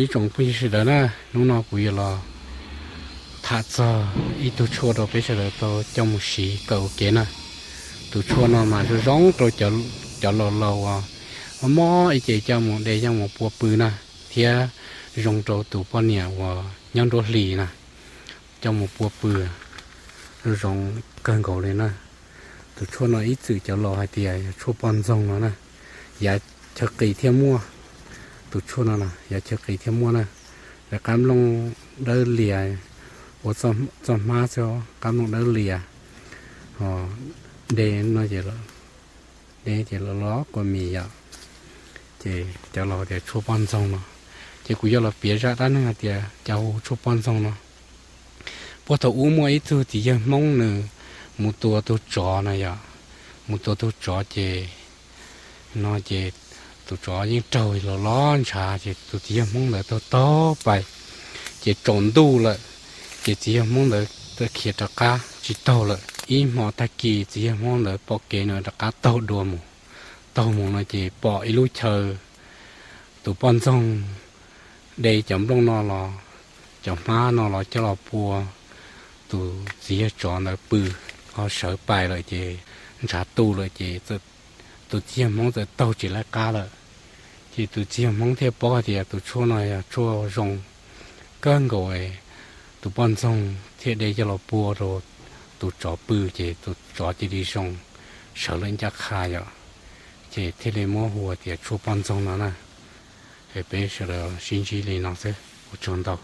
Ib tsoom phooj ywg sawv daws na, hnub no kuv yuav los tham txog ib tug tshuaj rau peb sawv daws tau coj mus siv kawm ua ke na. Tus tshuaj no mas zoo zoo rau cov laus laus uas mob mob ib ce coj mus de coj mus pua pw na, thiab zoo rau tus poj niam uas nyob nruab hlis na, coj mus pua pw zoo zoo kawg nkaus li na. Tus tshuaj no ib txwm cov laus hais tias yog tshuaj poj ntxoog no na, yav chaw qis thiaj muaj. Tus tshuaj no no yav chaw qis thiaj muaj na. Lawv qab nplooj dawb lias, ua txoj hmab xwb, qab nplooj dawb lias, ho de no ces, de ces los los kua mis yom. Ces cov laus tias tshuaj poj ntxoog no, ces kuv yuav los piav zaj dab neeg hais tias cas hu tshuaj poj ntxoog no. Puag thaum ub muaj ib tug txiv yawg Hmoob nws mus tua tus tsov na yom, mus tua tus tsov ces, no ces tus tsov yeej raug los los ntshav ces tus txiv yawg Hmoob ntawd taug taug pais, ces tsaus ntuj lawm, ces txiv yawg Hmoob ntawd txawm khiav rov qab tsis taug lawm. Ib hmo tag kis txiv yawg Hmoob ntawd pom kev nws rov qab taug dua mus, taug mus no ces pom ib lub chaw tus poj ntxoog de cov nplooj no los, cov hmab no los coj los pua tus txiv yawg tsov ntawd pw, ho sawv pais lawm ces ntshav tu lawm ces tus txiv yawg Hmoob txawm taug tsis lawv qab lawm. Ces tus txiv yawg Hmoob thiaj paub hais tias tus tshuaj no yog tshuaj zoo kawg nkaus, tus poj ntxoog thiaj de coj los pua rau tus tsov pw ces tus tsov cia li zoo, sawv lawm ncaj qha yom. Ces thiaj li muab hu tias tshuaj poj ntxoog no na. Es peb sawv daws sib ntsib li no xwb, ua tsaug ntau.